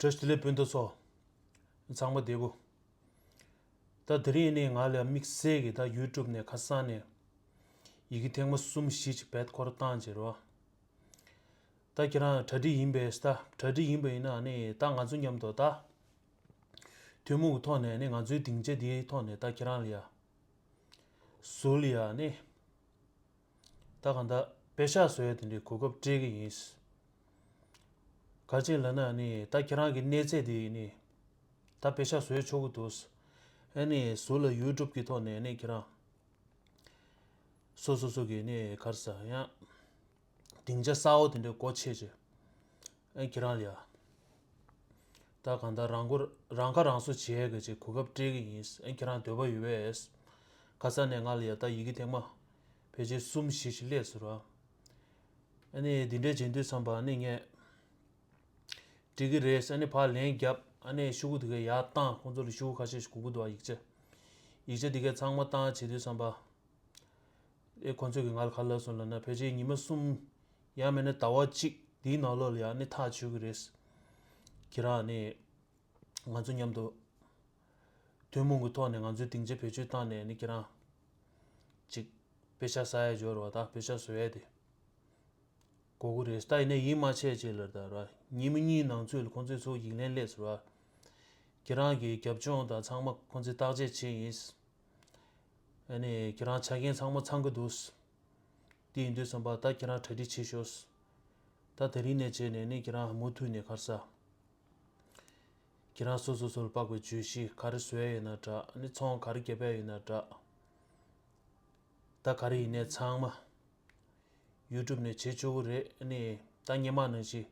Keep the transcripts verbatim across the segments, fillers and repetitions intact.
བཀྲ་ཤིས་བདེ་ལེགས་སྤུན་ཟླ་ཚོ། ཚང་མ་བདེ་པོ། ད་དེ་རིང་ནི་ང་ལ་དམིགས་བསལ་གྱི་ད་ཡུ་ཊུབ་ནས་ཁ་སང་ནས་ཡི་གེ་ཐེངས་མ་གསུམ་བཞི་ཅིག་བེད་ཁོ་ར་བཏང་བྱས་རོ། ད་ཁྱེད་རང་གྲ་སྒྲིག་ཡིན་པས། ད་གྲ་སྒྲིག་ཡིན་པ་ཡིན་ན་ནི་ད་ང་ཚོ་མཉམ་དུ་ད་ཐུན་མོང་གི་ཐོག་ནས་ནི་ང་ཚོའི་སྡིངས་ཆ་འདིའི་ཐོག་ནས་ད་ཁྱེད་རང་ལ་ཡ་ཟུར་ལ་ཡ་ནི། ད་གང་ལྟར་པེ་ཤག་བཟོ་ཡ་དེ་འདྲའི་གོ་སྐབས་སྤྲད་ཀྱི་ཡིན། ག་རེ་བྱས་ལབ་ན་ནི་ད་ཁྱེད་རང་གི་གནས་ཚད་དེ་ནི་ད་པེ་ཤག་བཟོ་ཡ་ཆོག་གི་འདུག་ཨ་ནི་ཟུར་ལ་ཡུ་ཊུབ་ཀྱི་ཐོག་ནས་ནི་ཁྱེད་རང་སོ་སོ་སོ་གི་ནི་ག་རེ་ཟེར་ཡང་སྡིངས་ཆ་གསར་པ་དེ་འདྲའི་སྒོ་ཕྱེ་བྱས། ཨ་ཁྱེད་རང་ལ་ཡ། ད་གང་ལྟར་རང་མགོ་རང་ཁ་རང་གསོ་བྱེད་ཡས་ཀྱི་གོ་སྐབས་སྤྲད་ཀྱི་ཡིན། ཨ་ཁྱེད་རང་འདོད་པ་ཡོད་པས། ཁ་སང་ནས་ང་ལ་ཡ་ད་ཡི་གེ་ཐེངས་མ་ཕལ་ཆེར་གསུམ་བཞི་ཞིག་སླེབས་སོང་ར། ཨ་ནི་འདི་འདྲས་བྱེད་དུས་ཙམ་པ་ཨ་ནི་ངས་འགྲིག་གི་རེད། ཨ་ནི་ཕར་ལན་བརྒྱབ། ཨ་ནི་ཤོག་གུ་དེ་གའི་ཡར་བཏང་། ཁོང་ཚོ་ལ་ཤོག་གུ་ཁ་ཤས་ཤིག་དགོས་ཀྱི་འདུག་ཡིག་ཆ། ཡིག་ཆ་དེ་གའི་ཚང་མ་བཏང་བྱེད་དུས་ཙམ་པ། ཨེ་ཁོང་ཚོས་ཀྱིས་ང་ལ་ག་རེ་ལབ་སོང་ལབ་ན། ཕལ་ཆེར་ཉི་མ་གསུམ། ཡང་མིན་ན་ཟླ་བ་གཅིག་འདིའི་ནང་ལོགས་ལ་ཡང་ནི་ཐག་ཆོད་ཀྱི་རེད། ཁྱེད་རང་ནི་ང་ཚོ་མཉམ་དུ་ཐུན་མོང་གི་ཐོག་ནས་ང་ཚོའི་སྡིངས་ཆ་བེད་སྤྱོད་བཏང་ནས་ནི་ཁྱེད་རང་ཅིག་པེ་ཤག་ཟ་ཡ་འབྱོར་བ་དང་པེ་ཤག་བཟོ་ཡ་དེ་དགོས་ཀྱི་རེད། ད་ཡིན་ན་ཡིད་མ་ཆེས་ཅིག་ལ་ད་ར་ཉིན་མ་གཉིས་ནང་ཚུད་ལ་ཁོང་ཚོས་ཚུར་ཡིག་ལན་སླེབས་སོང་ར། ཁྱེད་རང་གི་རྒྱབ་ལྗོངས་དང་ཚང་མ་ཁོང་ཚོས་བརྟག་དཔྱད་བྱས་ཡིན། ཨ་ནི་ཁྱེད་རང་ཆ་རྐྱེན་ཚང་མ་ཚང་གི་འདུག་དེ་ཡིན་དུས་ཙམ་པ་ད་ཁྱེད་རང་གྲ་སྒྲིག་བྱེད་ཤོག་ད་དེ་རིང་ནས་བྱས་ནས་ནི་ཁྱེད་རང་མུ་མཐུད་ནས་ག་རེ་ཟ། ཁྱེད་རང་སོ་སོ་སོ་ལ་དཔག་པའི་བརྗོད་གཞི་ག་རེ་བཟོ་ཡ་ཡོད་ན་འདྲ། ཨ་ནི་ཚོང་ག་རེ་བརྒྱབ་ཡ་ཡོད་ན་འདྲ། ད་ག་རེ་ཡིན་ནའི་ཚང་མ་ཡུ་ཊུབ་ནས་བྱེད་ཆོག་གི་རེད། ཨ་ནི་ད་སྔོན་མ་ནང་བཞིན་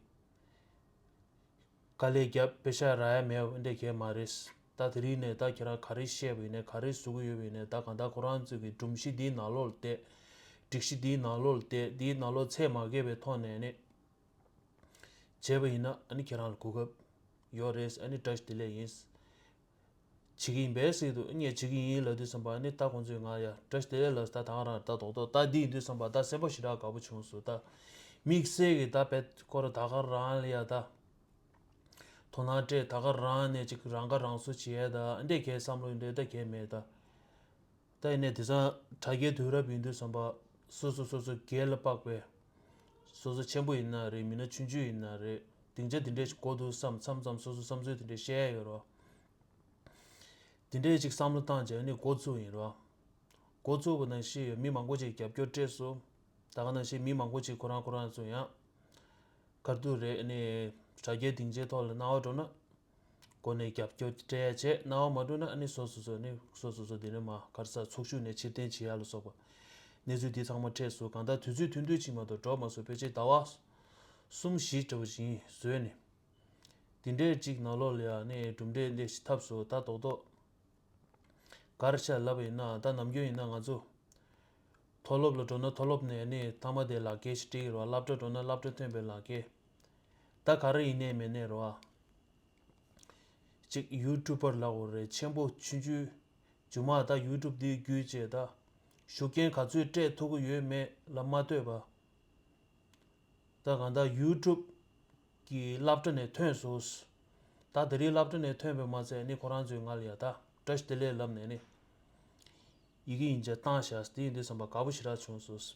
དཀའ་ལས་བརྒྱབ་པེ་ཤག་རག་ཡ་མེད་པ་འདྲ་གས་མ་རེད། ད་དེ་རིང་ནས་ད་ཁྱེད་རང་ག་རེ་བཤད་པ་ཡིན་ནའི་ག་རེ་བཟོ་གི་ཡོད་པ་ཡིན་ནའི་ད་གང་ལྟར་ཁོ་རང་ཚོའི་གི་སྒྲོམ་གཞི་འདིའི་ནང་ལོགས་ལ་བསྡད། སྒྲིག་གཞི་འདིའི་ནང་ལོགས་ལ་བསྡད། འདིའི་ནང་ལོགས་ཚད་མ་བརྒལ་བའི་ཐོག་ནས་ནི་བྱས་པ་ཡིན་ན་ཨ་ནི་ཁྱེད་རང་ལ་གོ་སྐབས་ཡོད་རེད། ཨ་ནི་བཀྲ་ཤིས་བདེ་ལེགས་ཡིན། བྱེད་ཀྱི་ཡིན་པས་ཟེར་འདུག་ངས་བྱེད་ཀྱི་ཡིན་ལབ་དུས་ཙམ་པ་ནི་ད་ཁོང་ཚོས་ང་ཡ་བཀྲ་ཤིས་བདེ་ལེགས་ལབ་ད་ད་ག་རང་ད་རྡོག་རྡོག་ད་འདི་ཡིན་དུས་ཙམ་པ་ད་སེམས་པ་ཞེ་དྲག་དགའ་པོ་བྱུང་སོང་། ད་དམིགས་བསལ་གྱི་ད་བེད་ཁོ་ར་ད་ག་རང་ལ་ཡ་ད་དོ་སྣང་སྤྲད། ད་ག་རང་ནས་ཅིག་རང་ཁ་རང་གསོ་བྱས་ད་འདྲ་གའི་བསམ་བློ་འདྲ་ད་གའི་མེད་ད། ད་ཡིན་ནའི་དེང་སང་དྲ་རྒྱའི་དུས་རབས་ཡིན་དུས་ཙམ་པ་སོ་སོ་སོ་སོ་སྒེར་ལ་དཔག་པའི་སོ་སོ་ཆེན་པོ་ཡིན་ན་རེད། མིན་ན་ཆུང་ཆུང་ཡིན་ན་རེད། སྡིངས་ཆ་དེ་འདྲས་ཞིག་དགོས་འདུག་བསམ་མཚམས་མཚམས་སོ་སོ་བསམ་ཚུལ་དེ་འདྲས་བཤད་ཡ་ཡོད་རེད་བ། དེ་འདྲས་ཅིག་བསམ་བློ་བཏང་བྱས་ནས་འགོ་བཙུགས་ཡིན་རོ། འགོ་བཙུགས་པ་ནང་བཞིན་མི་མང་པོ་ཅིག་རྒྱབ་སྐྱོར་སྤྲད་སོང་། ད་ག་ནང་བཞིན་མི་མང་པོ་ཅིག་ཁོ་རང་ཁོ་རང་ཚོ་ཡང་ག་རེ་འདུག་རེད། ཨ་ནི་དྲ་རྒྱའི་སྡིངས་ཆའི་ཐོག་ལ་སྣང་བ་འགྲོ་ན་སྒོ་ནས་རྒྱབ་སྐྱོར་སྤྲད་ཡ་བྱས། སྣང་བ་མ་འགྲོ་ན་ཨ་ནི་སོ་སོ་སོ་ནི་སོ་སོ་སོ་དེ་ནས་མ་ག་རེ་ཟ་ཚོགས་ཞུགས་ནས་ཕྱིར་འཐེན་བྱེད་ཡ་ལ་སོགས་པ་གནས་ཚུལ་འདི་ཚང་མ་འཕྲད་སོང་། གང་ལྟར་དུས་ཚོད་ཐུང་ཐུང་ཅིག་མ་གཏོགས་འགྲོ་མ་སོང་། ཕལ་ཆེར་ཟླ་བ་གསུམ་བཞི་འདྲ་བོ་ཞིག་ཡིན་བཟོས་ནས། དེ་འདྲའི་གཅིག་ནང་ལོགས་ལ་ཡང་ནས་གྲུབ་འབྲས་འདི་ཞིག་ཐོབ་སོང་། ད་རྡོག་རྡོག་ག་རེ་བྱས་ལབ་པ་ཡིན་ན། ད་ནམ་རྒྱུན་ཡིན་ན་ང་ཚོ་མཐོ་སློབ་ལ་འགྲོ་ན་མཐོ་སློབ་ནས་ནི་མཐའ་མ་དེ་ལག་འཁྱེར་ཞིག་སྤྲད་ཀྱི་རེད་བ། སློབ་གྲྭ་འགྲོ་ན་སློབ་གྲྭ་ཐོན་པའི་ལག་འཁྱེར། ད་ག་རེ་ཡིན་ནའི་མིན་ནའི་རེད་བ། གཅིག་ཡུ་ཊུབ་པར་ལབ་དགོས་རེད། ཆེན་པོ་ཆུང་ཆུང་། མཇུག་མ་ད་ཡུ་ཊུབ་འདི་བརྒྱུད་བྱས་ད་ཤུགས་རྐྱེན་ག་ཚོད་སྤྲད་ཐུབ་ཀྱི་ཡོད་མེད་ལ་མ་ལྟོས་པ། ད་གང་ལྟར་ཡུ་ཊུབ་ཀྱི་སློབ་གྲྭ་ནས་ཐོན་སོང་། ད་དེ་རིང་སློབ་གྲྭ་ནས་ཐོན་པས་མ་ཚད་ནི་ཁོ་རང་ཚོས་ང་ལ་ཡ་ད་བཀྲ་ཤིས་བདེ་ལེགས་ལབ་ནས་ནི་ཡི་གེ་ཡིན་ཆ་བཏང་བཞག་དེ་ཡིན་དུས་ཙམ་པ་དགའ་པོ་ཞེ་དྲག་བྱུང་སོང་།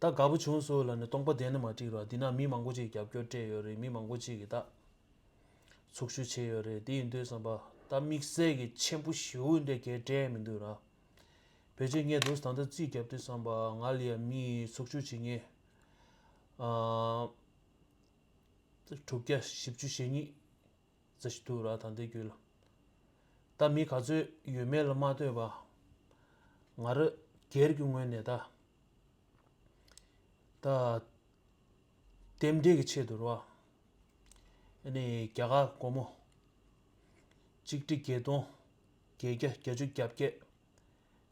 ད་དགའ་པོ་བྱུང་སོང་ལབ་ནས་སྟོང་པ་བསྡད་ན་མ་འགྲིག་ར། འདི་ན་མི་མང་པོ་ཅིག་རྒྱབ་སྐྱོར་སྤྲད་ཡོད་རེད། མི་མང་པོ་ཅིག་གིས་ད་ཚོགས་ཞུགས་བྱས་ཡོད་རེད། དེ་ཡིན་དུས་ཙམ་པ་ད་དམིགས་བསལ་གྱི་ཆེན་པོ་ཞེ་པོ་འདྲ་གས་སྤྲད་མི་འདུག་ར། ཕལ་ཆེར་ངས་འདུག་ད་ལྟ་རྩིས་རྒྱབ་དུས་ཙམ་པ་ང་ལ་ཡ་མི་ཚོགས་ཞུགས་བྱེད་མཁན་ཨ་དྲུག་བརྒྱ་བཞི་བཅུ་ཞེ་གཉིས་ཙམ་ཞིག་འདུག་ར། ད་ལྟའི་རྒྱུན་ལ་ད་མི་ག་ཚོད་ཡོད་མེད་ལ་མ་ལྟོས་པ། ང་རང་སྒེར་གྱི་ངོས་ནས་ད་ད་རྟེན་འབྲེལ་གྱི་ཆེད་དུ་ར། ཨ་ནི་རྒྱ་གར་སྒོར་མོ་གཅིག་ཁྲི་བརྒྱད་སྟོང་བརྒྱད་བརྒྱ་བརྒྱད་ཅུ་གྱ་བརྒྱད།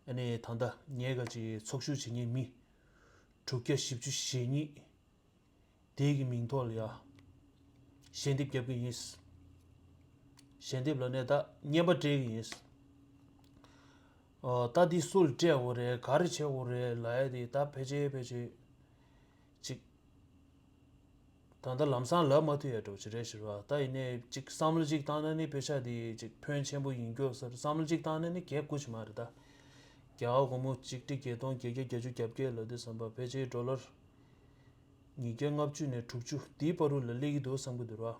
ཨ་ནི་ད་ལྟ་ངའི་ག་ཅིག་ཚོགས་ཞུགས་བྱེད་མཁན་མི་དྲུག་བརྒྱ་བཞི་བཅུ་ཞེ་གཉིས་དེའི་གི་མིང་ཐོག་ལ་ཡ་ཞལ་འདེབས་རྒྱབ་ཀྱི་ཡིན། ཞལ་འདེབས་ལ་ནས་ད་རྔན་པ་སྤྲད་ཀྱི་ཡིན། ཨོ་ད་འདི་སུ་ལ་སྤྲད་དགོས་རེད། ག་རེ་བྱེད་དགོས་རེད་ལབ་ཡ་དེ་ད་ཕལ་ཆེར་ཕལ་ཆེར་ཅིག་ད་ ད་ལྟ་ལམ་སང་ལབ་མ་ཐུབ་ཡ་འདྲ་བོ་ཅིག་རེད་ཤག་ར། ད་ཡིན་ནའི་ཅིག་བསམ་བློ་ཅིག་བཏང་ན་ནི་པེ་ཤག་དེ་ཅིག་ཕོན་ཆེན་པོ་ཡིན་རྒྱུ་ཟེར་བསམ་བློ་ཅིག་བཏང་ན་ནི་གལ་དགོས་ཀྱི་མ་རེད་ད། རྒྱ་གར་སྒོར་མོ་གཅིག་ཁྲི་བརྒྱད་སྟོང་བརྒྱད་བརྒྱ་བརྒྱད་ཅུ་གྱ་བརྒྱད་ལབ་དུས་ཙམ་པ་ཕལ་ཆེར་ཌོ་ལར་ཉིས་བརྒྱ་ལྔ་བཅུ་ནས་དྲུག་ཅུ་དེའི་བར་དུ་ལ་སླེབས་ཀྱི་འདུག་བསམ་གྱི་འདུག་ར།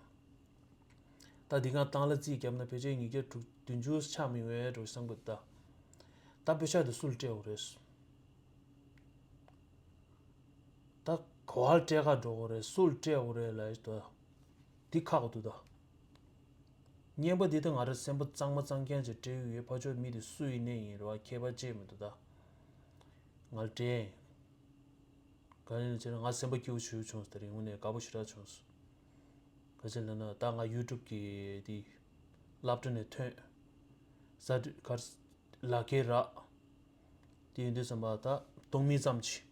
ད་འདི་གང་བཏང་ལ་རྩིས་བརྒྱབ་ན་ཕལ་ཆེར་ཉིས་བརྒྱ་དྲུག་བདུན་ཅུ་ཆགས་མི་ཡོང་ཡ་འགྲོ་བསམ་གི་འདུག་ད་པེ་ཤག་དེ་སུ་ལ་སྤྲད་དགོས་རེད། ད་ག་བ་ལ་སྤྲད་ག་འགྲོ་དགོས་རེད། སུ་ལ་སྤྲད་དགོས་རེད་ལབ་ཡ་ད། འདི་ཁག་འདུག་ད། བརྙན་པ་འདི་ད་ང་རང་སེམས་པ་གཙང་མ་གཙང་རྐྱང་ཅིག་སྤྲད་ཀྱི་ཡོད། ཕར་ཕྱོགས་མི་དེ་སུ་ཡིན་ནའི་ཡིན་རེད་བ། ཁྱད་པར་ཅིག་མི་འདུག་ད། ང་ལ་སྤྲད་ཡིན། ག་རེ་ཡིན་ཟེར་ན་ང་སེམས་པ་སྐྱིད་པོ་ཞེ་པོ་བྱུང་སོང་། དེ་རིང་དངོས་གནས་དགའ་པོ་ཞེ་དྲག་བྱུང་སོང་། ག་ཅི་ལབ་ན་ད་ང་ཡུ་ཊུབ་གི་དེ་སློབ་གྲྭ་ནས་ཐོན། ས་ག་ལག་ཁྱེར་རག་དེ་ཡིན་དུས་ཙམ་པ་ད་སྟོང་མི་ཙམ་གྱིས་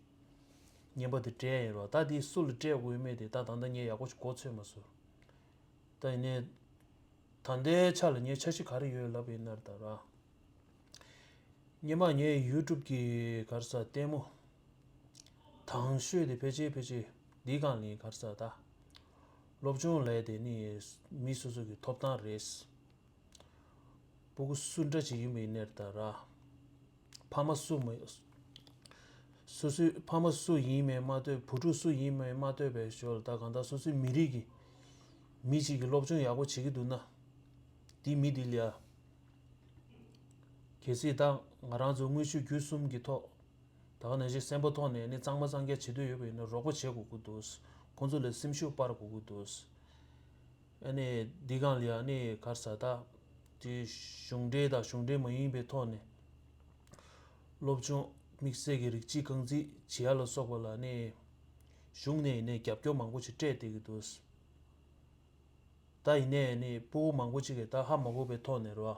བརྙན་པ་དེ་སྤྲད་ཡིན་རོགས། ད་དེ་སུ་ལ་སྤྲད་དགོས་མེད་དེ་ད་ད་ལྟ་ངས་ཡག་པོ་ཞིག་གོ་ཚོད་མ་སོང་། ད་ཡིན་ནའི་ད་ལྟའི་ཆ་ལ་ངའི་འཆར་གཞི་ག་རེ་ཡོད་ལབ་ཡིན་ན་ད་ར། སྔོན་མ་ངས་ཡུ་ཊུབ་ཀྱི་ག་རེ་ཟ་ལྟད་མོ་དང་ཤོས་དེ་ཕལ་ཆེར་ཕལ་ཆེར་འདི་སྒང་ལ་ག་རེ་ཟ་ད། སློབ་སྦྱོང་ལས་དེ་ནི་མི་སོ་སོ་གི་ཐོབ་ཐང་རེད། སྤུ་གུ་སུ་འདྲ་ཅིག་ཡིན་པ་ཡིན་ནའི་ད་ར། ཕ་མ་སུ་མ། སོ་སོའི་ཕ་མ་སུ་ཡིན་མིན་མ་ལྟོས། བུ་ཕྲུག་སུ་ཡིན་མིན་མ་ལྟོས་པའི་ཞོར་ལ་ད་གང་ལྟར་སོ་སོའི་མི་རིགས་ཀྱི་མི་གཅིག་གིས་སློབ་སྦྱོང་ཡག་པོ་བྱེད་ཀྱི་འདུག་ན། དེ་མི་དེ་ལ་ཡ། གལ་སྲིད་ད་ང་རང་ཚོ་དངོས་ཤུགས་བརྒྱུད་གསུམ་གྱི་ཐོག་ད་ག་ནང་བཞིན་སེམས་པ་ཐོག་ནས་ནི་གཙང་མ་གཙང་རྐྱང་བྱེད་འདོད་ཡོད་པ་ཡིན་ན་རོགས་པ་བྱེད་དགོས་ཀྱི་འདུག་ཁོང་ཚོ་ལ་སེམས་ཤུགས་སྤར་དགོས་ཀྱི་འདུག་ཨ་ནི་འདི་སྒང་ལ་ཡང་ནི་ག་རེ་ཟ་ད། དེ་གཞུང་འབྲེལ་དང་གཞུང་འབྲེལ་མ་ཡིན་པའི་ཐོག་ནས་སློབ་སྦྱོང་དམིགས་བསལ་གྱི་རིགས་གཅིག་རྐང་འཛིན་བྱེད་ཡ་ལ་སོགས་པ་ལ་ནི་གཞུང་ནས་ནི་རྒྱབ་སྐྱོར་མང་པོ་ཞིག་སྤྲད་བསྡད་ཀྱི་འདུག་ད་ཡིན་ནའི་ནི་སྤུ་གུ་མང་པོ་ཅིག་གིས་ད་ཧ་མ་གོ་བའི་ཐོག་ནས་རོ།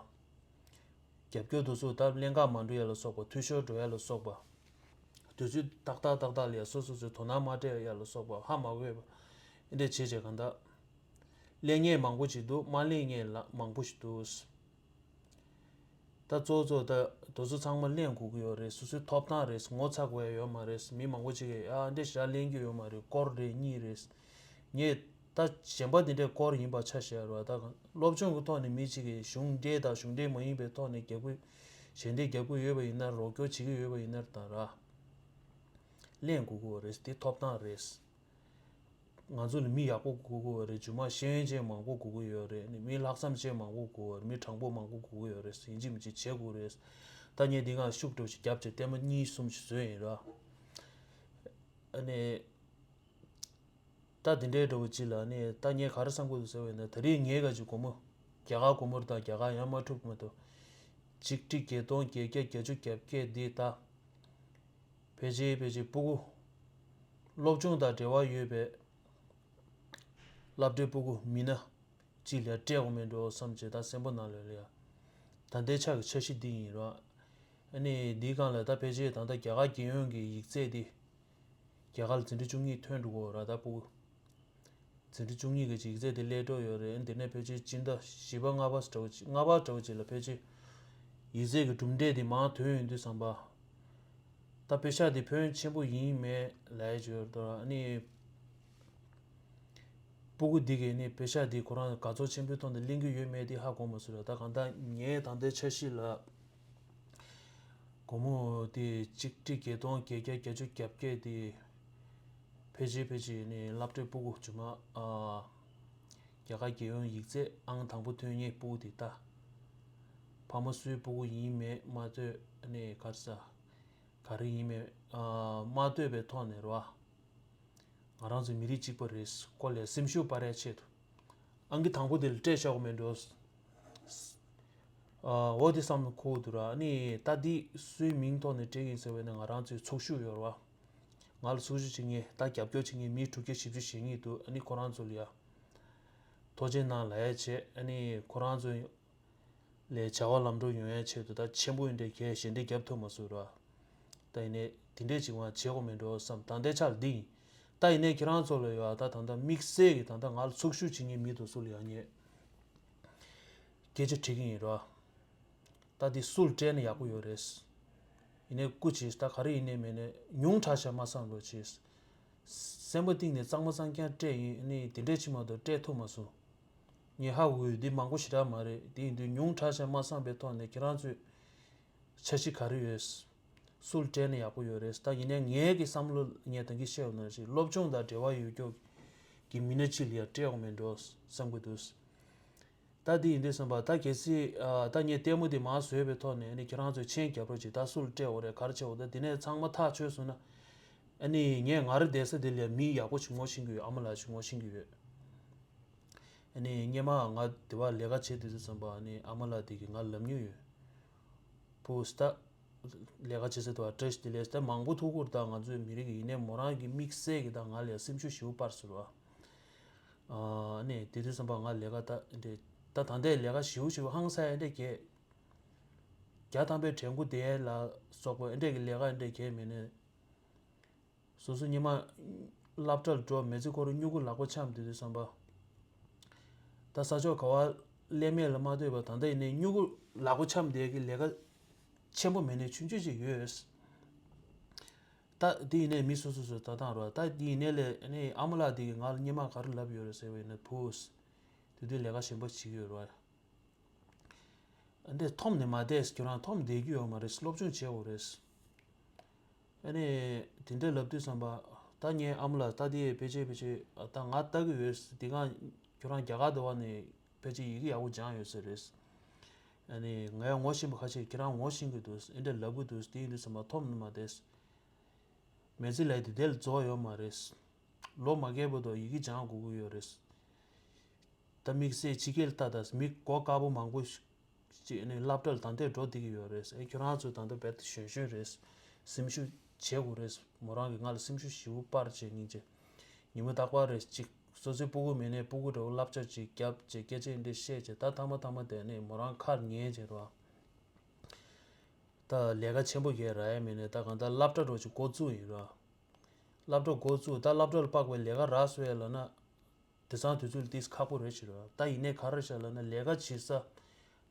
རྒྱབ་སྐྱོར་དེ་ཚོ་ད་ལྷན་ཁག་མ་འགྲོ་ཡ་ལ་སོགས་པ། འཐུས་ཤོར་འགྲོ་ཡ་ལ་སོགས་པ། དུས་ཚོད་ཏག་ཏག་ཏག་ཏག་ལ་ཡ་སོ་སོ་ཚོས་དོ་སྣང་མ་སྤྲད་ཡ་ལ་སོགས་པ་ཧ་མ་གོ་བ། ཨེ་འདྲས་བྱས་བྱས་གང་ལྟར། ལེན་མཁན་མང་པོ་ཞིག་འདུག་མ་ལེན་མཁན་ལ་མང་པོ་ཞིག་འདུག་ད་གཙོ་བོ་གཙོ་བོ་ད་དེ་ཚོ་ཚང་མ་ལེན་དགོས་ཀྱི་ཡོད་རེད། སོ་སོའི་ཐོབ་ཐང་རེད། ངོ་ཚ་དགོས་ཡ་ཡོད་མ་རེད། མི་མང་པོ་ཅིག་གིས་ཨ་འདྲས་ཞེ་དྲག་ལེན་རྒྱུ་ཡོད་མ་རེད། སྐོར་རེ་གཉིས་རེད། ངས་ད་གཞན་པ་འདི་འདྲའི་སྐོར་ཡིན་པ་ཆ་བཞག་རོགས། ད་སློབ་སྦྱོང་གི་ཐོག་ནས་མི་གཅིག་གིས་གཞུང་འབྲེལ་དང་གཞུང་འབྲེལ་མ་ཡིན་པའི་ཐོག་ནས་རྒྱབ་སྐྱོར་ཞལ་འདེབས་རྒྱབ་ཀྱི་ཡོད་པ་ཡིན་ན། རོགས་སྐྱོར་བྱེད་ཀྱི་ཡོད་པ་ཡིན་ན་ད་ར། ལེན་དགོས་ཀྱི་ཡོད་རེད། དེ་ཐོབ་ཐང་རེད། ང་ཚོ་ལ་མི་ཡག་པོ་དགོས་ཀྱི་ཡོད་རེད། རྗེས་མ་ཤེས་ཡོན་ཅན་མང་པོ་དགོས་ཀྱི་ཡོད་རེད། ནི་མི་ལྷག་བསམ་ཅན་མང་པོ་དགོས་ཀྱི་ཡོད་རེད། མི་དྲང་པོ་མང་པོ་དགོས་ཀྱི་ཡོད་རེད། ཡིན་གཅིག་མིན་གཅིག་བྱེད་དགོས་རེད། ད་ངས་འདི་སྒང་ཤུགས་འགྲོ་ཞིག་བརྒྱབ་བྱས་ལྟད་མོ་གཉིས་གསུམ་ཞིག་བཟོས་ཡིན་ར། ཨ་ནི། ད་འདི་འདྲའི་འདྲ་བོ་ཅིག་ལ་ནི་ད་ངས་ག་རེ་བསམ་གྱི་འདུག་ཟེར་བ་ཡིན་ན། ད་རེས་ངས་ག་ཅིག་སྒོར་མོ་རྒྱ་གར་སྒོར་མོ་དང་རྒྱ་གར་ཡང་མ་འཁྲུག་མ་གཏོགས། གཅིག་ཁྲི་བརྒྱད་སྟོང་བརྒྱད་བརྒྱ་བརྒྱད་ཅུ་གྱ་བརྒྱད་འདི་ད། ཕལ་ཆེར་ཕལ་ཆེར་སྤུ་གུ་སློབ་སྦྱོང་དང་འབྲེལ་བ་ཡོད་པའི་སློབ་གྲྭའི་སྤུ་གུ་མི་སྣ་གཅིག་ལ་སྤྲད་དགོས་མེད་འགྲོ་བསམ་བྱས། ད་སེམས་པ་ནང་ལོགས་ལ་ཡ། ད་ལྟའི་ཆ་གི་འཆར་གཞི་འདི་ཡིན་རོགས། ཨ་ནི་འདིའི་སྒང་ལ་ད་ཕལ་ཆེར་ད་ལྟ་རྒྱ་གར་རྒྱལ་ཡོངས་ཀྱི་ཡིག་ཚད་འདི་རྒྱ་གར་ལ་འཛིན་གྲྭ་བཅུ་གཉིས་ཐོན་འགྲོ་གི་ཡོད་ར། ད་སྤུ་གུ་འཛིན་གྲྭ་བཅུ་གཉིས་ཀྱི་ཡིག་ཚད་དེ་སླེབས་འགྲོ་ཡོད་རེད། འདི་ནས་ཕལ་ཆེར་སྤྱི་ཟླ་བཞི་པ་ལྔ་པ་འདྲ་བོ་ཅིག་ལྔ་པ་འདྲ་བོ་ཅིག་ལ་ཕལ་ཆེར་ཡིག་ཚད་ཀྱི་གྲུབ་འབྲས་དེ་མར་ཐོན་ཡོང་དུས་ཙམ་པ། ད་པེ་ཤག་དེ་ཕོན་ཆེན་པོ་ཡིན་མེད་ལབ་ཡ་ཅིག་ཡོད་རེད། ཨ་ནི་སྤུ་གུ་འདི་གས་ནི་པེ་ཤག་དེ་ཁོ་རང་དགའ་ཚོར་ཆེན་པོའི་ཐོག་ནས་ལེན་གྱི་ཡོད་མེད་དེ་ཧ་གོ་མ་སོང་ར། ད་གང་ལྟར་ངའི་ད་ལྟའི་འཆར་གཞི་ལ། སྒོར་མོ་དེ་གཅིག་ཁྲི་བརྒྱད་སྟོང་བརྒྱད་བརྒྱ་བརྒྱད་ཅུ་གྱ་བརྒྱད་དེ། ཕལ་ཆེར་ཕལ་ཆེར་ནི་སློབ་གྲྭའི་སྤུ་གུ་རྗེས་མ་ཨ། རྒྱ་གར་རྒྱལ་ཡོངས་ཡིག་ཚད་ཨང་དང་པོ་ཐོན་མཁན་སྤུ་གུ་དེ་ལྟ། ཕ་མ་སུའི་སྤུ་གུ་ཡིན་མེད་མ་ལྟོས་ནས་ག་རེ་ཟ། ག་རེ་ཡིན་མེད་ཨ། མ་ལྟོས་པའི་ཐོག་ནས་རེད་བ། ང་རང་ཚོ་མི་རིགས་གཅིག་པ་རེད། སྐོར་ལ་སེམས་ཤུགས་སྤར་ཡ་ཆེད་དུ། ཨང་ཀི་དང་པོ་དེ་ལ་སྤྲད་བཞག་དགོས་མེད་འགྲོ། ཨ། འོ་དེ་བསམ་བློ་འཁོར་འདུག་ར། ཨ་ནི་ད་འདི་སུའི་མིང་ཐོག་ནས་སྤྲད་ཀྱི་ཡིན་ཟེར་བས་ན་ང་རང་ཚོའི་ཚོགས་ཞུགས་ཡོད་རེད་བ། ང་ལ་ཚོགས་ཞུགས་བྱེད་མཁན། ད་རྒྱབ་སྐྱོར་བྱེད་མཁན་མི་དྲུག་བརྒྱ་བཞི་བཅུ་ཞེ་གཉིས་འདུག་ཨ་ནི་ཁོ་རང་ཚོ་ལ་ཡ་ཐུགས་རྗེ་གནང་ལབ་ཡ་བྱས། ཨ་ནི་ཁོ་རང་ཚོ་ལས་བྱ་བ་ལམ་འགྲོ་ཡོང་ཡ་ཆེད་དུ་ད་ཆེན་པོ་ཡིན་འདྲའི་གས་ཞལ་འདེབས་རྒྱབ་ཐུབ་མ་སོང་ར། ད་ཡིན་ནའི་དེ་འདྲས་ཅིག་མ་བྱེད་དགོས་མེད་འགྲོ་བསམ། ད་ལྟའི་ཆར་འདི་ཡིན། ད་ཡིན་ནའི་ཁྱེད་རང་ཚོ་ལ་ཡོད་ཨ། ད་ད་ལྟ་དམིགས་བསལ་གྱི་ད་ལྟ་ང་ལ་ཚོགས་ཞུགས་བྱེད་མཁན་མི་དེ་ཚོ་ལ་ཡང་ངས་སྐད་ཆ་དྲི་གི་ཡིན་ར། ད་འདི་སུ་ལ་སྤྲད་ན་ཡག་པོ་ཡོད་རེད། ཡིན་ནའི་སྐུ་མཁྱེན། ད་ག་རེ་ཡིན་ནའི་མིན་ནའི་ཉུང་དྲགས་ཤག་མ་བསམ་རོགས་བྱེད། སེམས་པ་གཏིང་ནས་གཙང་མ་གཙང་རྐྱང་སྤྲད་ཡིན། ཨ་ནི་དེ་འདྲས་ཅིག་མ་གཏོགས་སྤྲད་ཐུབ་མ་སོང་། ངས་ཧ་གོ་ཡོད། འདི་མང་པོ་ཞེ་དྲག་མ་རེད། དེ་ཡིན་དུས་ཉུང་དྲགས་ཤག་མ་བསམ་པའི་ཐོག་ནས་ཁྱེད་རང་ཚོས་འཆར་གཞི་ག་རེ་ཡོད། སུ་ལ་སྤྲད་ན་ཡག་པོ་ཡོད་རེད། ད་ཡིན་ནའི་ངའི་གི་བསམ་བློ་ངས་ད་གིན་བཤད་ཡོད་ནང་བཞིན་སློབ་སྦྱོང་དང་འབྲེལ་བ་ཡོད་ཀྱོག་གི་མི་སྣ་གཅིག་ལ་ཡང་སྤྲད་དགོས་མེད་འགྲོ་བསམ་གི་འདུག་ད་འདི་ཡིན་དུས་བསམ་པ་ད་གལ་སྲིད་ཨ་ད་ངས་ལྟད་མོ་འདི་མར་བཟོས་པའི་ཐོག་ནས་ཨ་ནི་ཁྱེད་རང་ཚོས་མཆན་རྒྱབ་རོགས་གྱིས། ད་སུ་ལ་སྤྲད་འོ་རེད། ག་རེ་བྱས་འོ། ད་འདི་ནས་ཚང་མ་ཐག་ཆོད་སོང་ན། ཨ་ནི་ངས་ང་རང་བསྡད་ས་དེ་ལ་མི་ཡག་པོ་ཞིག་ངོ་ཤེས་ཀྱི་ཡོད། ཨ་མ་ལགས་ཞིག་ངོ་ཤེས་ཀྱི་ཡོད། ཨ་ནི་སྔོན་མ་ང་དེ་བ་ལས་ཀ་བྱེད་དུས་ཙམ་པ་ཨ་ནི་ཨ་མ་ལགས་དེ་གིས་ང་ལབ་མྱོང་ཡོད། བུ་ད་ལས་ཀ་བྱེད་ས་དེ་བ་བཀྲ་ཤིས་བདེ་ལེགས། ད་མང་པོ་ཐུག་གི་རེད། ད་ང་ཚོའི་མི་རིགས་ཀྱི་ཡིན་ནའི་མོ་རང་གི་དམིགས་བསལ་གྱི་ད་ང་ལ་སེམས་ཤུགས་ཞེ་པོ་སྤར་སོང་ར། ཨ་ནི་དེ་དུས་ཙམ་པ་ང་ལས་ཀ་ད་འདྲས་ད་ད་ལྟའི་ལས་ཀ་ཞེ་པོ་ཞེ་པོ་ཧང་སང་ཡ་འདྲས་གས། བརྒྱ་ཐམ་པའི་དྲན་སྐུལ་དེ་ལ་སོགས་པ་འདྲས་ཀྱི་ལས་ཀ་འདྲས་གས་མེད་ནས། སོ་སོ་སྔོན་མ་སློབ་གྲྭར་འགྲོ་མི་ཚེ་ཁོ་རང་སྨྱུ་གུ་ལག་པ་འཆམ་དུས་དུས་བསམ་པ། ད་ས་ཕྱོགས་ག་བ་སླེབས་མེད་ལ་མ་ལྟོས་པ་ད་ལྟ་ཡིན་ནའི་སྨྱུ་གུ་ལག་པ་འཆམ་བསྡད་ཀྱི་ལས་ཀ་ཆེན་པོ་མེད་ནའི་ཆུང་ཆུང་ཅིག་ཡོད། ད་དེ་ཡིན་ནའི་མི་སོ་སོ་སོ་ལྟ་སྟངས་རོ། ད་དེ་ཡིན་ནའི་ལས་ནི་ཨ་མ་ལགས་དེ་གིས་ང་ལ་སྔོན་མ་ག་རེ་ལབ་ཡོད་རེད་ཟེར་བ་ཡིན་ན། བུ། དེ་དུས་ལས་ཀ་གཞན་པ་བྱེད་ཀྱི་ཡོད་རེད་བ། འདི་འཐོམ་ནས་མ་བསྡད། ཁྱོད་རང་འཐོམ་བསྡད་རྒྱུ་ཡོད་མ་རེད། སློབ་སྦྱོང་བྱེད་དགོས་རེད། ཨ་ནི་དེ་འདྲ་ལབ་དུས་ཙམ་པ་ད་ངའི་ཨ་མ་ལགས་ད་དེ་ཕལ་ཆེར་ཕལ་ཆེར་ད་ང་ལྟ་གི་ཡོད། དེ་སྒང་ཁྱོད་རང་རྒྱ་གར་དུ་བ་ནས་ཕལ་ཆེར་ཡི་གེ་ཡག་པོ་སྦྱངས་ཡོད་ས་རེད། ཨ་ནི་ངའི་ངོ་ཤེས་པ་ཁ་ཤས་ཁྱེད་རང་ངོ་ཤེས་ཀྱི་འདུག་འདི་འདྲ་ལབ་གི་འདུག་དེ་ཡིན་དུས་ཙམ་པ་འཐོམ་ནས་མ་བསྡད། མི་ཚེ་ལས་དེ་དེ་ལ་རྫོགས་ཡོད་མ་རེད། ལོ་མ་རྒས་བར་དུ་ཡི་གེ་སྦྱང་དགོས་ཀྱི་ཡོད་རེད། ད་དམིགས་བསལ་ཕྱི་རྒྱལ་ལ་ལྟ་ད་མི་མགོ་དཀར་པོ་མང་པོ་ཞིག་ནས་སློབ་གྲྭ་ལ་ད་ལྟ་འགྲོ་བསྡད་ཀྱི་ཡོད་རེད། ཨེ་ཁྱོད་རང་ཚོ་ད་ལྟ་རྦད་དེ་གཞོན་གཞོན་རེད། སེམས་ཤུགས་བྱེད་དགོས་རེད། མོ་རང་གིས་ང་ལ་སེམས་ཤུགས་ཞེ་པོ་སྤར་བྱས་སྙིང་རྗེ། ཉི་མ་རྟག་པར་རེ་གཅིག་སོ་སོའི་སྤུ་གུ་མེད་ནའི་སྤུ་གུ་འདྲ་བོ་བསླབ་བྱ་ཅིག་བརྒྱབ་བྱས་སྐད་ཆ་འདི་བཤད་བྱས། ད་ཐ་མ་ཐ་མ་དེ་ནས་མོ་རང་ཁར་ཉན་བྱས་རོགས། ད་ལས་ཀ་ཆེན་པོ་གས་རག་ཡ་མེད་ནས་ད་གང་ལྟར་སློབ་གྲྭ་འགྲོ་ཅིག་འགོ་བཙུགས་ཡིན་རོགས། སློབ་གྲྭ་འགོ་བཙུགས། ད་སློབ་གྲྭ་ལ་དཔག་པའི་ལས་ཀ་རག་སོང་ཡ་ལབ་ན། དེང་སང་དུས་ཚོད་ལ་ཏིས་ཁག་པོ་རེད་ཤི་རོགས། ད་ཡིན་ནའི་ག་རེ་ཤག་ལབ་ན་ལས་ཀ་བྱེད་ས།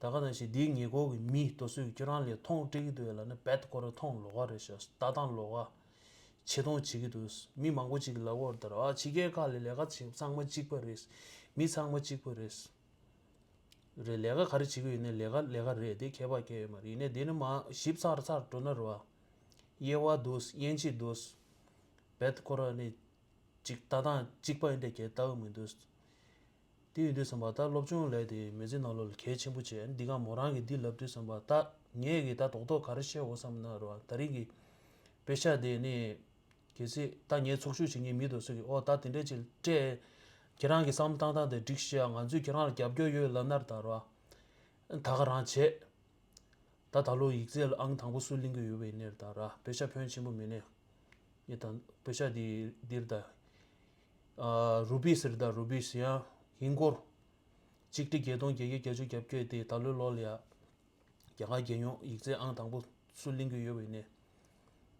ད་ག་ནང་བཞིན་འདིའི་ཉེ་འཁོར་གྱི་མི་དེ་ཚོས་ཁྱོད་རང་ལ་མཐོང་སྤྲད་ཀྱི་འདུག་ལབ་ན་རྦད་ཁོ་རང་མཐོང་ལོགས་ཀ་རེད་ཤག་ལྟ་སྟངས་ལོགས་ཀ་ཆེ་མཐོང་བྱེད་ཀྱི་འདུག་མི་མང་པོ་ཅིག་གིས་ལབ་ཀྱི་ཡོད་རེད། ད་ར་ཕྱི་རྒྱལ་ཁག་ལ་ལས་ཀ་བྱེད་ཚང་མ་གཅིག་པ་རེད། མི་ཚང་མ་གཅིག་པ་རེད། རེད། ལས་ཀ་ག་རེ་བྱེད་ཀྱི་ཡོད་ནའི་ལས་ཀ་ལས་ཀ་རེད། དེ་ཁྱད་པར་གང་ཡང་ཡོད་མ་རེད། ཡིན་ནའི་དེ་ནི་མ་ཞིབ་ཚགས་ཚགས་འགྲོ་ན་རེད་བ། དབྱེ་བ་འདུག་དབྱེ་འབྱེད་འདུག་རྦད་ཁོ་རང་ནི་ཅིག་ལྟ་སྟངས་གཅིག་པ་ཡིན་དེ་གས་ལྟ་གི་མི་འདུག་དེ་ཡིན་དུས་ཙམ་པ་ད་སློབ་སྦྱོང་ལས་དེ་མི་ཚེ་ནང་ལོགས་ལ་གལ་ཆེན་པོ་བྱས། འདི་ག་མོ་རང་གིས་འདི་ལབ་དུས་ཙམ་པ་ད་ངས་གི་ད་རྡོག་རྡོག་ག་རེ་བཤད་འོ་བསམ་ན་རེད་བ། ད་རིང་གི་དཔེ་ཆ་དེ་ནི་གལ་སྲིད་ད་ངས་ཚོགས་ཞུགས་བྱེད་མཁན་མི་དེ་ཚོ་གིས་ཨོ་ད་དེ་འདྲས་ཅིག་སྤྲད། ཁྱེད་རང་གི་བསམ་བློ་བཏང་སྟངས་དེ་འགྲིག་ཤག་ང་ཚོས་ཁྱེད་རང་ལ་རྒྱབ་སྐྱོར་ཡོད་ལབ་ན་རེད་ད་རེད་བ། ད་ག་རང་བྱས། ད་ད་ལོ་ཡིག་ཚད་ལ་ཨང་དང་པོ་སུ་ལེན་གྱི་ཡོད་པ་ཡིན་ནའི་ད་ར་དཔེ་ཆ་ཕོན་ཆེན་པོ་མིན་ནའི། ངས་ད་དཔེ་ཆ་འདི་འདིར་ད། ཨ་རུ་བིས་རེད་ད། རུ་བིས་ཡང་ཧིན་སྒོར་གཅིག་ཁྲི་བརྒྱད་སྟོང་བརྒྱད་བརྒྱ་བརྒྱད་ཅུ་གྱ་བརྒྱད་དེ་ད་ལོའི་ལོ་ལ་ཡ། རྒྱ་གར་རྒྱལ་ཡོངས་ཡིག་ཚད་ཨང་དང་པོ་སུ་ལེན་གྱི་ཡོད་པ་ཡིན་ནའི།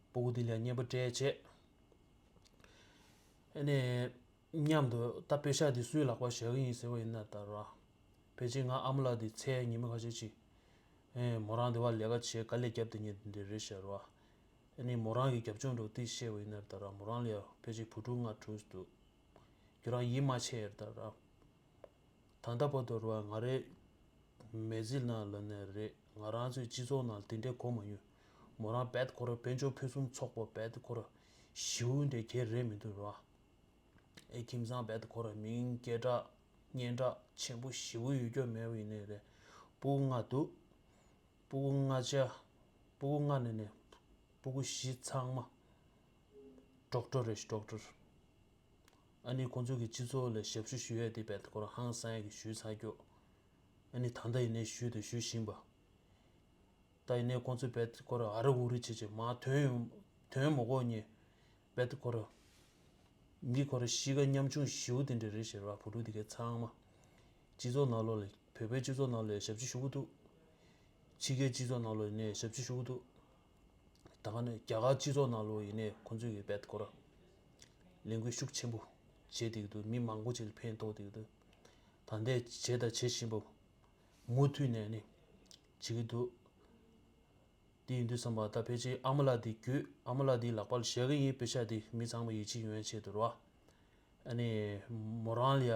སྤུ་གུ་འདི་ལ་ཡ་རྔན་པ་སྤྲད་བྱས། ཨ་ནི། མཉམ་དུ་ད་དཔེ་ཆ་འདི་སུའི་ལག་པར་བཞག་གི་ཡིན་ཟེར་བ་ཡིན་ན་ད་ར། ཕལ་ཆེར་ང་ཨ་མ་ལགས་འདི་འཚོལ་ཉི་མ་ཁ་ཤས་ཅིག་ཨེ་མོ་རང་འདི་བ་ལས་ཀ་བྱེད་དཀའ་ལས་བརྒྱབ་བསྡད་མཁན་འདི་རེད་ཤག་ར། ཨ་ནི་མོ་རང་གི་རྒྱབ་ལྗོངས་འདྲ་བོ་ཏིས་བཤད་པ་ཡིན་ན་ད་ར་མོ་རང་ལ་ཡ་ཕལ་ཆེར་བུ་ཕྲུག་ལྔ་དྲུག་འདུག་ཁྱོད་རང་ཡིད་མ་ཆེས་ཡ་ད་ར། ད་ལྟ་བར་དུ་ར་ང་རའི་མི་ཚེ་ནང་ལ་ནས་རེད། ང་རང་ཚོའི་སྤྱི་ཚོགས་ནང་དེ་འདྲའི་གོ་མ་མྱོང་། མོ་རང་རྦད་ཁོ་ར་དཔལ་འབྱོར་ཕུན་སུམ་ཚོགས་པ་རྦད་ཁོ་ར་ཞེ་པོ་འདྲའི་གལ་རེད་མི་འདུག་ར། ཨེ་ཁྱིམ་ཚང་རྦད་ཁོ་ར་མིང་སྐད་གྲགས་སྙན་གྲགས་ཆེན་པོ་ཞེ་པོ་ཡོད་རྒྱུ་མེད་པ་ཡིན་ནའི་རེད། སྤུ་གུ་ལྔ་འདུག་སྤུ་གུ་ལྔ་ཆ། སྤུ་གུ་ལྔ་ནས་ནས་སྤུ་གུ་བཞི་ཚང་མ་ཌོག་ཊར་རེད་ཤག་ཌོག་ཊར། ཨ་ནི་ཁོང་ཚོ་གི་སྤྱི་ཚོགས་ལ་ཞབས་ཞུ་ཞུ་ཡས་དེ་རྦད་ཁོ་ར་ཧང་སང་ཡས་ཀྱི་ཞུས་ཚར་རྒྱུ། ཨ་ནི་ད་ལྟ་ཡིན་ནའི་ཞུས་དང་ཞུ་བཞིན་པ། ད་ཡིན་ནའི་ཁོང་ཚོས་རྦད་ཁོ་ར་ཨ་རི་ཨུ་རི་བྱེད་བྱེད་མ་དོན་ཡོང་དོན་མ་གོ་ནས་རྦད་ཁོ་ར་མི་ཁོ་ར་གཤིས་ཀ་ཉམ་ཆུང་ཞེ་པོ་དེ་འདྲ་རེད་ཟེར་བ། བུ་ཕྲུག་དེ་གའི་ཚང་མ་སྤྱི་ཚོགས་ནང་ལོགས་ལ་བོད་པའི་སྤྱི་ཚོགས་ནང་ལོགས་ལ་ཞབས་ཕྱི་ཞུ་གི་འདུག་ཕྱི་རྒྱལ་སྤྱི་ཚོགས་ནང་ལོགས་ནས་ཞབས་ཕྱི་ཞུ་གི་འདུག་ད་ག་ནས་རྒྱ་གར་སྤྱི་ཚོགས་ནང་ལོགས་ཡིན་ནའི་ཁོང་ཚོས་ཀྱི་རྦད་ཁོ་ར་ལས་འགུལ་ཤུགས་ཆེན་པོ་བྱེད་བསྡད་ཀྱི་འདུག་མི་མང་པོ་ཅིག་ལ་ཕན་ཐོགས་བསྡད་ཀྱི་འདུག་ད་ལྟའི་བྱས་དང་བྱེད་བཞིན་པ་མུ་མཐུད་ནས་ནི་བྱེད་ཀྱི་འདུག་དེ་ཡིན་དུས་ཙམ་པ་ད་ཕལ་ཆེར་ཨ་མ་ལགས་དེ་བརྒྱུད་ཨ་མ་ལགས་དེའི་ལག་པར་བཞག་གི་ཡིན། པེ་ཤག་དེ་མི་ཚང་མ་ཡིད་ཆེས་ཡོང་ཡ་ཆེད་དུ་རེད་བ། ཨ་ནི་མོ་རང་ལ་ཡ་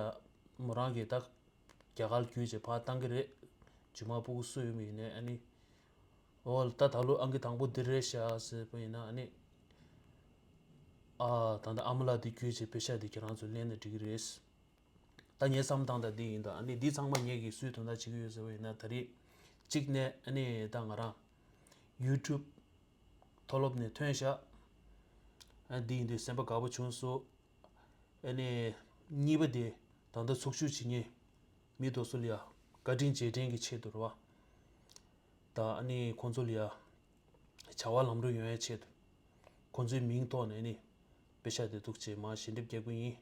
མོ་རང་གིས་ད་རྒྱ་གར་བརྒྱུད་བྱས་ཕར་བཏང་གི་རེད། རྗེས་མ་སྤུ་གུ་སུ་ཡོད་མེད་ཡིན་ནའི་ཨ་ནི། འོ་ད་ད་ལོ་ཨང་ཀི་དང་པོ་འདི་རེད་ཤག་ཟེར་བ་ཡིན་ན་ཨ་ནི། ཨ་ད་ལྟ་ཨ་མ་ལགས་འདི་བརྒྱུད་བྱས་པེ་ཤག་འདི་ཁྱེད་རང་ཚོ་ལེན་ན་འགྲིག་གི་རེད། ད་ངའི་བསམ་སྟངས་ད་འདི་ཡིན། ད་ཨ་ནི་འདི་ཚང་མ་ངེད་ཀྱིས་སུའི་དོན་དག་བྱེད་ཀྱི་ཡོད་ཟེར་བ་ཡིན་ན་ད་རེས་གཅིག་ནས་ཨ་ནི་ད་ང་རང་ཡུ་ཊུབ་མཐོ་སློབ་ནས་ཐོན་ཤག་ཨ་འདི་ཡིན་དུས་སེམས་པ་དགའ་པོ་བྱུང་སོང་། ཨ་ནི་གཉིས་པ་དེ་ད་ལྟ་ཚོགས་ཞུགས་བྱེད་མཁན་མི་དེ་ཚོ་ལ་ཡ་བཀའ་དྲིན་རྗེས་དྲན་གྱི་ཆེད་དུ་རེད་བ། ད་ཨ་ནི་ཁོང་ཚོ་ལ་ཡ་བྱ་བ་ལམ་འགྲོ་ཡོང་ཡ་ཆེད་དུ་ཁོང་ཚོའི་མིང་ཐོག་ནས་ཨ་ནི་པེ་ཤག་དེ་འདུག་བྱས་མར་ཞལ་འདེབས་རྒྱག་གི་ཡིན།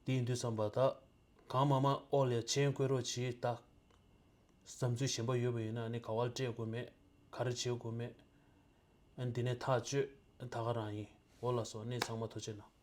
དེ་ཡིན་དུས་ཙམ་པ་ད་གང་མང་མང་ཨོ་ལ་ཡ་མཆན་བཀོད་རོགས་བྱེད། ད་བསམ་ཚུལ་གཞན་པ་ཡོད་པ་ཡིན་ན་ཨ་ནི་ག་བར་སྤྲད་དགོས་མེད། ག་རེ་བྱེད་དགོས་མེད། ཨ་ནི་དེ་ནས་ཐག་གཅོད་ད་ག་རང་ཡིན། འོ་ལགས་སོ། ཨ་ནི་ཚང་མ་ཐུགས་རྗེ་གནང་།